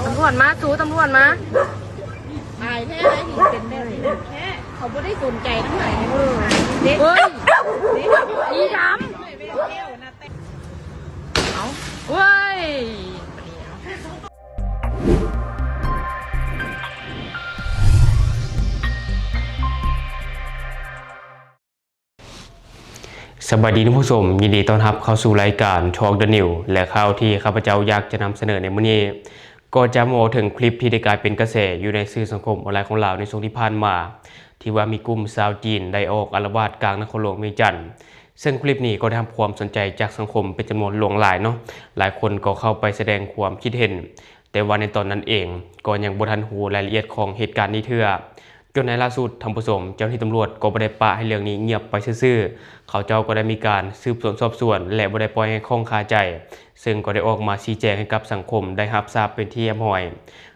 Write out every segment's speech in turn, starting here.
ຕຳຫຼວດມາ ສູ ຕຳຫຼວດມາ. ອາຍແທ້ ເປັນແບບນີ້ແທ້ ເຂົາບໍ່ໄດ້ສົນໃຈນຳໃຜເດ້. ເອີ ເດ້ ເຮີ້ຍ ເດ້ ອີດຳ ເອົ້າ ເວີ້ຍ. ສະບາຍດີທ່ານຜູ້ຊົມ, ຍິນດີຕ້ອນຮັບເຂົ້າສູ່ລາຍການ Talk the News ແລະ ຂ່າວທີ່ຂ້າພະເຈົ້າຢາກຈະນຳສະເໜີໃນມື້ນີ້ ກໍຈະມາເວົ້າເຖິງຄລິບທີ່ໄດ້ກາຍເປັນກະແສຢູ່ໃນສື່ສັງຄົມອອນລາຍຂອງລາວໃນຊ່ວງທີ່ຜ່ານມາ ທີ່ວ່າມີກຸ່ມຊາວຈີນໄດ້ອອກອາລະວາດກາງນະຄອນຫຼວງວຽງຈັນ, ເຊິ່ງຄລິບນີ້ກໍໄດ້ຮັບຄວາມສົນໃຈຈາກສັງຄົມເປັນຈຳນວນຫຼວງຫຼາຍເນາະ, ຫຼາຍຄົນກໍເຂົ້າໄປສະແດງຄວາມຄິດເຫັນ. ແຕ່ວ່າໃນຕອນນັ້ນເອງກໍຍັງບໍ່ທັນຮູ້ລາຍລະອຽດຂອງເຫດການນີ້ເທື່ອ, ຈົນໃນລ່າສຸດ, ທ່ານຜູ້ຊົມ, ເຈົ້າໜ້າທີ່ຕຳຫຼວດກໍບໍ່ໄດ້ປະໃຫ້ເລື່ອງນີ້ງຽບໄປຊື່ໆ, ເຂົາເຈົ້າກໍໄດ້ມີການສືບສວນສອບສວນ ແລະ ບໍ່ໄດ້ປ່ອຍໃຫ້ຄ້າງຄາໃຈ, ເຊິ່ງກໍໄດ້ອອກມາຊີ້ແຈງໃຫ້ກັບສັງຄົມໄດ້ຮັບຊາບເປັນທີ່ຮຽບຮ້ອຍ.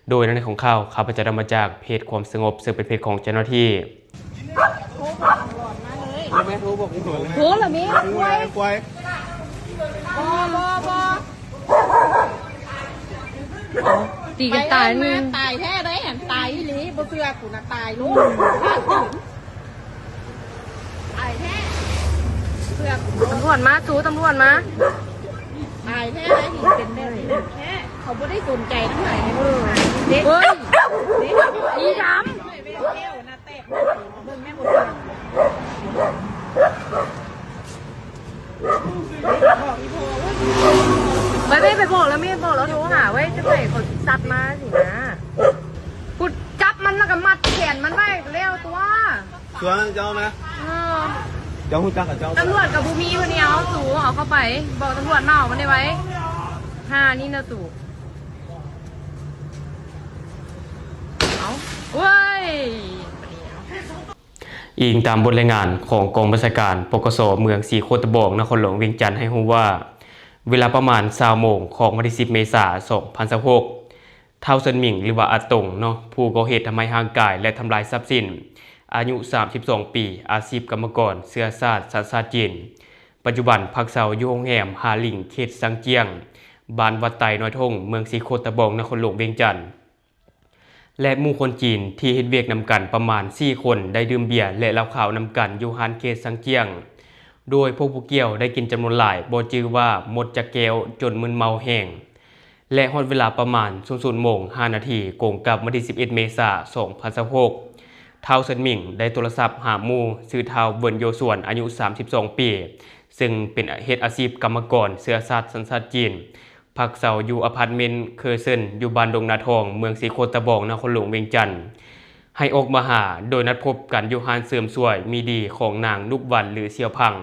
ໂດຍໃນຂອງຂ່າວ, ຂ້າພະເຈົ້າໄດ້ມາຈາກເພຈຄວາມສະຫງົບ, ເຊິ່ງເປັນເພຈຂອງເຈົ້າໜ້າທີ່. ໂທລະແມ່ ໄວ ໄວ ບໍ່ ບໍ່ ບໍ່. ເອົ້າ ຕີກັນຕາຍ ໄປເອີ້ນມາ ຕາຍແທ້ເດ້ ຫັ້ນຕາຍອີ່ຫຼີ ບໍ່ເຊື່ອກູນະ ຕາຍໂລດ ຕາຍແທ້ ເຊື່ອກູ. ຕຳຫຼວດມາ ສູ ຕຳຫຼວດມາ. ອາຍແທ້ ເປັນແບບນີ້ແທ້ ເຂົາບໍ່ໄດ້ສົນໃຈນຳໃຜເດ້. ເຮີ້ຍ ເດ້ ອີດຳ. ໄປເວີຍ ໄປບອກລະແມ່ ບອກລະໂທຫາເວີຍ ຈັ່ງໃດເຂົາຊິຊັດມາຊີ້ນະ. ກູຈັບມັນລະກະມັດແຂນມັນໄວ້ກະແລ້ວຕົວະ. ຊວນເຈົ້ານະ ເອີ ເຈົ້າຮູ້ຈັກກັບເຈົ້າ. ຕຳຫຼວດກະບໍ່ມີ ເພິ່ນນີ້ເອົາສູ ເອົາເຂົ້າໄປ ບອກຕຳຫຼວດມາເອົາມັນໄດ້ໄວ. ຫານີ້ນະສູ ເອົ້າ ເວີຍ. ອີງຕາມບົດລາຍງານຂອງກອງບັນຊາການ ປກສ ເມືອງສີໂຄດຕະບອງ ນະຄອນຫຼວງວຽງຈັນ ໃຫ້ຮູ້ວ່າ ເວລາປະມານຊາວໂມງຂອງວັນທີສິບ ເມສາ ສອງພັນຊາວຫົກ ທ້າວເຊິນໝິງ ຫຼືວ່າອາຕົງເນາະ ຜູ້ກໍ່ເຫດທຳຮ້າຍຮ່າງກາຍ ແລະ ທຳລາຍຊັບສິນ ອາຍຸສາມສິບສອງປີ ອາຊີບກຳມະກອນ ເຊື້ອຊາດ ສັນຊາດຈີນ ປັດຈຸບັນພັກເຊົາຢູ່ໂຮງແຮມຫາລິງ ເຂດຊາງຈຽງ ບ້ານວັດໄຕນ້ອຍທົ່ງ ເມືອງສີໂຄດຕະບອງ ນະຄອນຫຼວງວຽງຈັນ. ແລະ ໝູ່ຄົນຈີນທີ່ເຮັດວຽກນຳກັນປະມານສີ່ຄົນ ໄດ້ດື່ມເບຍ ແລະ ເຫຼົ້າຂາວນຳກັນຢູ່ຮ້ານເຂດຊາງຈຽງ, ໂດຍພວກຜູ້ກ່ຽວໄດ້ກິນຈຳນວນຫຼາຍ ບໍ່ຈື່ວ່າໝົດຈັກແກ້ວ ຈົນມຶນເມົາແຮງ. ແລະ ຮອດເວລາປະມານສູນສູນໂມງຫ້ານາທີ ກົງກັບວັນທີສິບເອັດ ເມສາ ສອງພັນຊາວຫົກ ທ້າວເຊິນໝິງໄດ້ໂທລະສັບຫາໝູ່ ຊື່ທ້າວເວິນໂຢຊວນ ອາຍຸສາມສິບສອງປີ ເຊິ່ງເປັນ ເຮັດອາຊີບກຳມະກອນເຊື້ອຊາດ ສັນຊາດຈີນ ພັກເຊົາຢູ່ອາພາດເມັນເຄີເຊິນ ຢູ່ບ້ານດົງນາທອງ ເມືອງສີໂຄດຕະບອງ ນະຄອນຫຼວງວຽງຈັນ ໃຫ້ອອກມາຫາ ໂດຍນັດພົບກັນຢູ່ຮ້ານເສີມສວຍມີດີຂອງນາງນຸບວັນ ຫຼື ສ່ຽວພັງ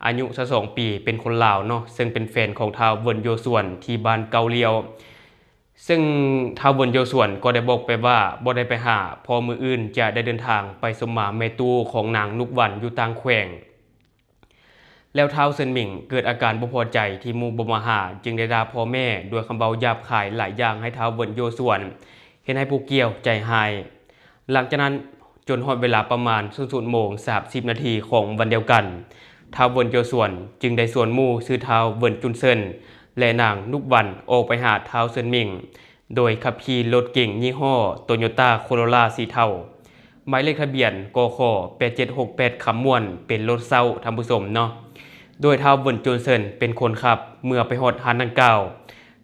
ອາຍຸຊາວສອງປີ ເປັນຄົນລາວເນາະ ເຊິ່ງເປັນແຟນຂອງທ້າວເວິນໂຢຊວນ ທີ່ບ້ານເກົ້າລ້ຽວ. ເຊິ່ງທ້າວເວິນໂຢຊວນກໍໄດ້ບອກໄປວ່າບໍ່ໄດ້ໄປຫາ ເພາະມື້ອື່ນຈະໄດ້ເດີນທາງໄປສົມມາແມ່ຕູ້ຂອງນາງນຸບວັນຢູ່ຕ່າງແຂວງ. ແລ້ວທ້າວເຊິນໝິງເກີດອາການບໍ່ພໍໃຈທີ່ໝູ່ບໍ່ມາຫາ ຈຶ່ງໄດ້ດ່າພໍ່ແມ່ດ້ວຍຄຳເວົ້າຫຍາບຄາຍຫຼາຍຢ່າງໃຫ້ທ້າວເວິນໂຢຊວນ ເຮັດໃຫ້ຜູ້ກ່ຽວໃຈຮ້າຍ. ຫຼັງຈາກນັ້ນຈົນຮອດເວລາປະມານສູນສູນໂມງສາມສິບນາທີຂອງວັນດຽວກັນ, ທ້າວເວິນໂຢຊວນຈຶ່ງໄດ້ຊວນໝູ່ຊື່ທ້າວເວິນຈຸນເຊິນ ແລະ ນາງນຸບວັນອອກໄປຫາທ້າວເຊິນໝິງ ໂດຍຂັບຂີ່ລົດເກັງຍີ່ຫໍ້ໂຕໂຍຕ້າໂຄໂຣລາສີເທົາ ໝາຍເລກທະບຽນ ກຂ ແປດເຈັດຫົກແປດ ຄຳມ່ວນ ເປັນລົດເຊົ່າທ່ານຜູ້ຊົມເນາະ ໂດຍທ້າວເວິນຈົນເຊິນເປັນຄົນຂັບ. ເມື່ອໄປຮອດຮ້ານດັ່ງກ່າວ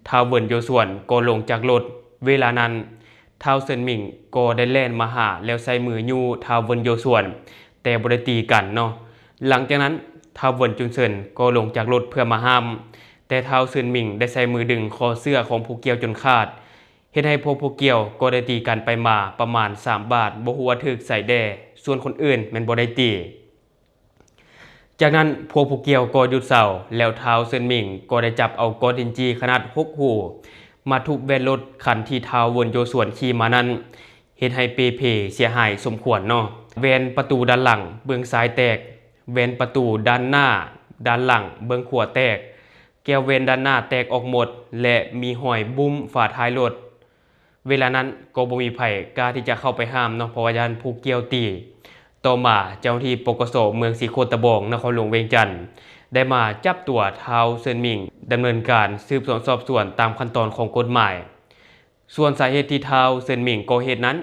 ທ້າວເວິນໂຢຊວນກໍລົງຈາກລົດ. ເວລານັ້ນທ້າວເຊິນໝິງກໍໄດ້ແລ່ນມາຫາ ແລ້ວໃຊ້ມືຍູ້ທ້າວເວິນໂຢຊວນ ແຕ່ບໍ່ໄດ້ຕີກັນເນາະ. ຫຼັງຈາກນັ້ນທ້າວເວິນຈຸນເຊິນກໍລົງຈາກລົດເພື່ອມາຫ້າມ ແຕ່ທ້າວເຊິນໝິງໄດ້ໃຊ້ມືດຶງຄໍເສື້ອຂອງຜູ້ກ່ຽວຈົນຂາດ ເຮັດໃຫ້ພວກຜູ້ກ່ຽວກໍໄດ້ຕີກັນໄປມາປະມານສາມບາດ ບໍ່ຮູ້ວ່າຖືກໃສແດ່, ສ່ວນຄົນອື່ນແມ່ນບໍ່ໄດ້ຕີ. ຈາກນັ້ນພວກຜູ້ກ່ຽວກໍຢຸດເຊົາ ແລ້ວທ້າວເຊິນໝິງກໍໄດ້ຈັບເອົາກ້ອນດິນຈີ້ຂະໜາດຫົກຮູ ມາທຸບແວ່ນລົດຄັນທີ່ທ້າວເວິນໂຢຊວນຂີ່ມານັ້ນ ເຮັດໃຫ້ເປ່ເພເສຍຫາຍສົມຄວນເນາະ. ແວ່ນປະຕູດ້ານຫຼັງເບື້ອງຊ້າຍແຕກ, ແວ່ນປະຕູດ້ານໜ້າ, ດ້ານຫຼັງເບື້ອງຂວາແຕກ, ແກ້ວແວ່ນດ້ານໜ້າແຕກອອກໝົດ ແລະ ມີຮອຍບຸ້ມຝາທ້າຍລົດ. ເວລານັ້ນກໍບໍ່ມີໃຜກ້າທີ່ຈະເຂົ້າໄປຫ້າມເນາະ ເພາະວ່າຢ້ານຜູ້ກ່ຽວຕີ. ຕໍ່ມາເຈົ້າໜ້າທີ່ ປກສ ເມືອງສີໂຄດຕະບອງ ນະຄອນຫຼວງວຽງຈັນ ໄດ້ມາຈັບຕົວທ້າວເຊິນໝິງ ດຳເນີນການສືບສວນສອບສວນຕາມຂັ້ນຕອນຂອງກົດໝາຍ. ສ່ວນສາເຫດທີ່ທ້າວເຊີນໝິງກໍ່ເຫດນັ້ນ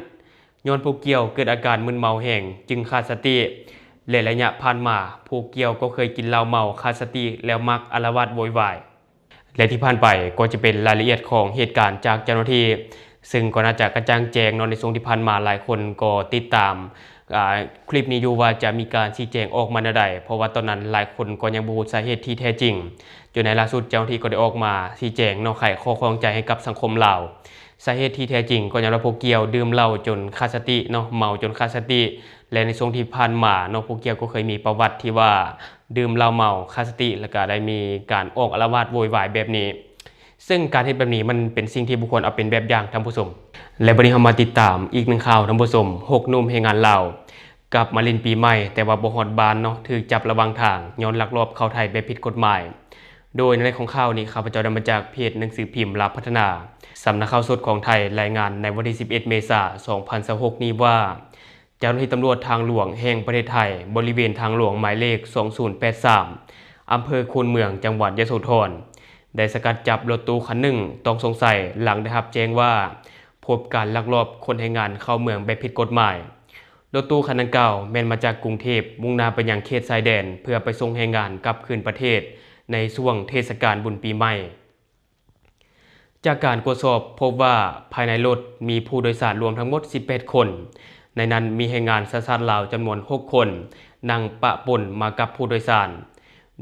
ຍ້ອນຜູ້ກ່ຽວເກີດອາການມຶນເມົາແຮງຈຶ່ງຂາດສະຕິ ແລະ ໄລຍະຜ່ານມາຜູ້ກ່ຽວກໍເຄີຍກິນເຫຼົ້າເມົາຂາດສະຕິ ແລ້ວມັກອາລະວາດໂວຍວາຍ. ແລະ ທີ່ຜ່ານໄປກໍຈະເປັນລາຍລະອຽດຂອງເຫດການຈາກເຈົ້າໜ້າທີ່ ຊຶ່ງກໍໜ້າຈະກະຈ່າງແຈ້ງເນາະ. ໃນຊ່ວງທີ່ຜ່ານມາຫຼາຍຄົນກໍຕິດຕາມ ອ່າ ຄລິບນີ້ຢູ່ວ່າຈະມີການຊີ້ແຈງອອກມາແນວໃດ ເພາະວ່າຕອນນັ້ນຫຼາຍຄົນກໍຍັງບໍ່ຮູ້ສາເຫດທີ່ແທ້ຈິງ. ຈົນໃນລ່າສຸດເຈົ້າໜ້າທີ່ກໍໄດ້ອອກມາຊີ້ແຈງເນາະ ໄຂຂໍ້ຂ້ອງໃຈໃຫ້ກັບສັງຄົມລາວ. ສາເຫດທີ່ແທ້ຈິງກໍຍ້ອນວ່າຜູ້ກ່ຽວດື່ມເຫຼົ້າຈົນຂາດສະຕິເນາະ, ເມົາຈົນຂາດສະຕິ ແລະ ໃນຊ່ວງທີ່ຜ່ານມາເນາະ ຜູ້ກ່ຽວກໍເຄີຍມີປະຫວັດທີ່ວ່າດື່ມເຫຼົ້າເມົາຂາດສະຕິ ແລ້ວກະໄດ້ມີການອອກອາລະວາດໂວຍວາຍແບບນີ້. ເຊິ່ງການເຮັດແບບນີ້ມັນເປັນສິ່ງທີ່ບໍ່ຄວນເອົາເປັນແບບຢ່າງທ່ານຜູ້ຊົມ. ແລະ ບັດນີ້ເຮົາມາຕິດຕາມອີກໜຶ່ງຂ່າວທ່ານຜູ້ຊົມ, ຫົກໜຸ່ມແຮງງານລາວກັບມາຫຼິ້ນປີໃໝ່ ແຕ່ວ່າບໍ່ຮອດບ້ານເນາະ ຖືກຈັບລະຫວ່າງທາງ ຍ້ອນລັກລອບເຂົ້າໄທແບບຜິດກົດໝາຍ. ໂດຍໃນຂອງຂ່າວນີ້ ຂ້າພະເຈົ້າໄດ້ມາຈາກເພຈໜັງສືພິມລາວພັດທະນາ. ສຳນັກຂ່າວສົດຂອງໄທລາຍງານໃນວັນທີສິບເອັດ ເມສາ ສອງພັນຊາວຫົກນີ້ວ່າ ເຈົ້າໜ້າທີ່ຕຳຫຼວດທາງຫຼວງແຫ່ງປະເທດໄທ ບໍລິເວນທາງຫຼວງໝາຍເລກສອງສູນແປດສາມ ອຳເພີໂຄນເມືອງ ຈັງຫວັດຍະໂສທອນ ໄດ້ສະກັດຈັບລົດຕູ້ຄັນໜຶ່ງຕ້ອງສົງໄສ ຫຼັງໄດ້ຮັບແຈ້ງວ່າພົບການລັກລອບຂົນແຮງງານເຂົ້າເມືອງແບບຜິດກົດໝາຍ. ລົດຕູ້ຄັນດັ່ງກ່າວແມ່ນມາຈາກກຸງເທບ ມຸ່ງໜ້າໄປຍັງເຂດຊາຍແດນ ເພື່ອໄປສົ່ງແຮງງານກັບຄືນປະເທດໃນຊ່ວງເທດສະການບຸນປີໃໝ່. ຈາກການກວດສອບພົບວ່າພາຍໃນລົດມີຜູ້ໂດຍສານລວມທັງໝົດສິບແປດຄົນ, ໃນນັ້ນມີແຮງງານສັນຊາດລາວຈຳນວນຫົກຄົນ ນັ່ງປະປົນມາກັບຜູ້ໂດຍສານ,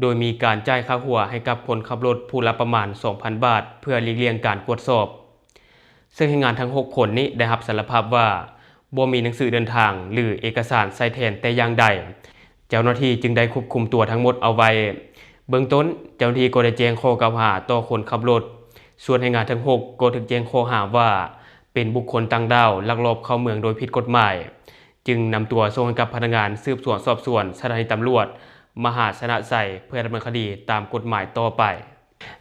ໂດຍມີການຈ່າຍຄ່າຫົວໃຫ້ກັບຄົນຂັບລົດຜູ້ລະປະມານສອງພັນບາດ ເພື່ອຫຼີກລ່ຽງການກວດສອບ. ເຊິ່ງແຮງງານທັງຫົກຄົນນີ້ໄດ້ຮັບສາລະພາບວ່າບໍ່ມີໜັງສືເດີນທາງ ຫຼື ເອກະສານໃຊ້ແທນແຕ່ຢ່າງໃດ. ເຈົ້າໜ້າທີ່ຈຶ່ງໄດ້ຄວບຄຸມຕົວທັງໝົດເອົາໄວ້. ເບື້ອງຕົ້ນເຈົ້າໜ້າທີ່ກໍໄດ້ແຈ້ງຂໍ້ກ່າວຫາຕໍ່ຄົນຂັບລົດ, ສ່ວນແຮງງານທັງຫົກກໍຖືກແຈ້ງຂໍ້ຫາວ່າເປັນບຸກຄົນຕ່າງດ້າວລັກລອບເຂົ້າເມືອງໂດຍຜິດກົດໝາຍ, ຈຶ່ງນຳຕົວສົ່ງໃຫ້ກັບພະນັກງານສືບສວນສອບສວນສະຖານີຕຳຫຼວດມະຫາຊະນະໄຊ ເພື່ອດຳເນີນຄະດີຕາມກົດໝາຍຕໍ່ໄປ.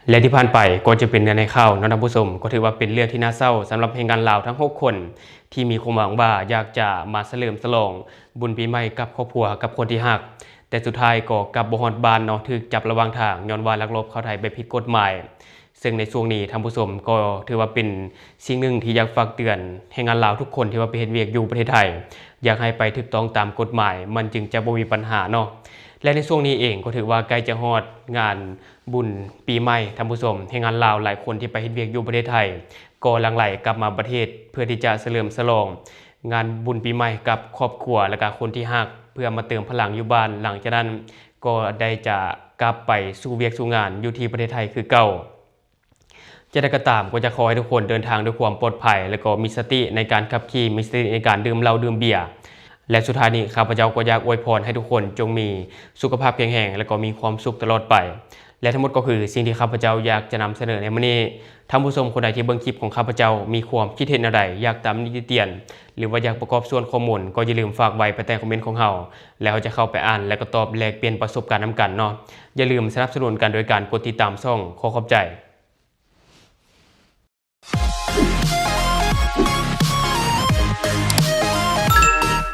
ແລະ ທີ່ຜ່ານໄປກໍຈະເປັນເນື້ອໃນຂ່າວເນາະທ່ານຜູ້ຊົມ, ກໍຖືວ່າເປັນເລື່ອງທີ່ໜ້າເສົ້າສຳລັບແຮງງານລາວທັງຫົກຄົນ ທີ່ມີຄວາມຫວັງວ່າຢາກຈະມາສະເຫຼີມສະຫຼອງບຸນປີໃໝ່ກັບຄອບຄົວ ກັບຄົນທີ່ຮັກ, ແຕ່ສຸດທ້າຍກໍກັບບໍ່ຮອດບ້ານເນາະ, ຖືກຈັບລະຫວ່າງທາງ ຍ້ອນວ່າລັກລອບເຂົ້າໄທແບບຜິດກົດໝາຍ. ເຊິ່ງໃນຊ່ວງນີ້ທ່ານຜູ້ຊົມກໍຖືວ່າເປັນສິ່ງໜຶ່ງທີ່ຢາກຝາກເຕືອນແຮງງານລາວທຸກຄົນທີ່ວ່າໄປເຮັດວຽກຢູ່ປະເທດໄທ, ຢາກໃຫ້ໄປຖືກຕ້ອງຕາມກົດໝາຍ ມັນຈຶ່ງຈະບໍ່ມີບັນຫາເນາະ. ແລະ ໃນຊ່ວງນີ້ເອງກໍຖືວ່າໃກ້ຈະຮອດງານ ບຸນປີໃໝ່ ທ່ານຜູ້ຊົມ, ແຮງງານລາວຫຼາຍຄົນທີ່ໄປເຮັດວຽກຢູ່ປະເທດໄທ ກໍຫຼັ່ງໄຫຼກັບມາປະເທດ ເພື່ອທີ່ຈະສະເຫຼີມສະຫຼອງງານບຸນປີໃໝ່ກັບຄອບຄົວ ແລະ ກະຄົນທີ່ຮັກ ເພື່ອມາເຕີມພະລັງຢູ່ບ້ານ. ຫຼັງຈາກນັ້ນກໍໄດ້ຈະກັບໄປສູ່ວຽກສູ່ງານຢູ່ທີ່ປະເທດໄທຄືເກົ່າ. ຈະໃດກໍຕາມ ກໍຈະຂໍໃຫ້ທຸກຄົນເດີນທາງດ້ວຍຄວາມປອດໄພ ແລະ ກໍມີສະຕິໃນການຂັບຂີ່, ມີສະຕິໃນການດື່ມເຫຼົ້າດື່ມເບຍ. ແລະ ສຸດທ້າຍນີ້ ຂ້າພະເຈົ້າກໍຢາກອວຍພອນໃຫ້ທຸກຄົນຈົ່ງມີສຸຂະພາບແຂງແຮງ ແລະ ກໍມີຄວາມສຸກຕະຫຼອດໄປ. ແລະ ທັງໝົດກໍຄືສິ່ງທີ່ຂ້າພະເຈົ້າຢາກຈະນຳສະເໜີໃນມື້ນີ້. ທ່ານຜູ້ຊົມຄົນໃດທີ່ເບິ່ງຄລິບຂອງຂ້າພະເຈົ້າ ມີຄວາມຄິດເຫັນແນວໃດ, ຢາກຕຳນິຕິຕຽນ ຫຼື ວ່າຢາກປະກອບສ່ວນຂໍ້ມູນ, ກໍຢ່າລືມຝາກໄວ້ພາຍໃຕ້ຄອມເມັນຂອງເຮົາ ແລ້ວເຮົາຈະເຂົ້າໄປອ່ານ ແລະ ກໍຕອບແລກປ່ຽນປະສົບການນຳກັນເນາະ. ຢ່າລືມສະໜັບສະໜູນກັນໂດຍການກົດຕິດຕາມຊ່ອງ. ຂໍຂອບໃຈ.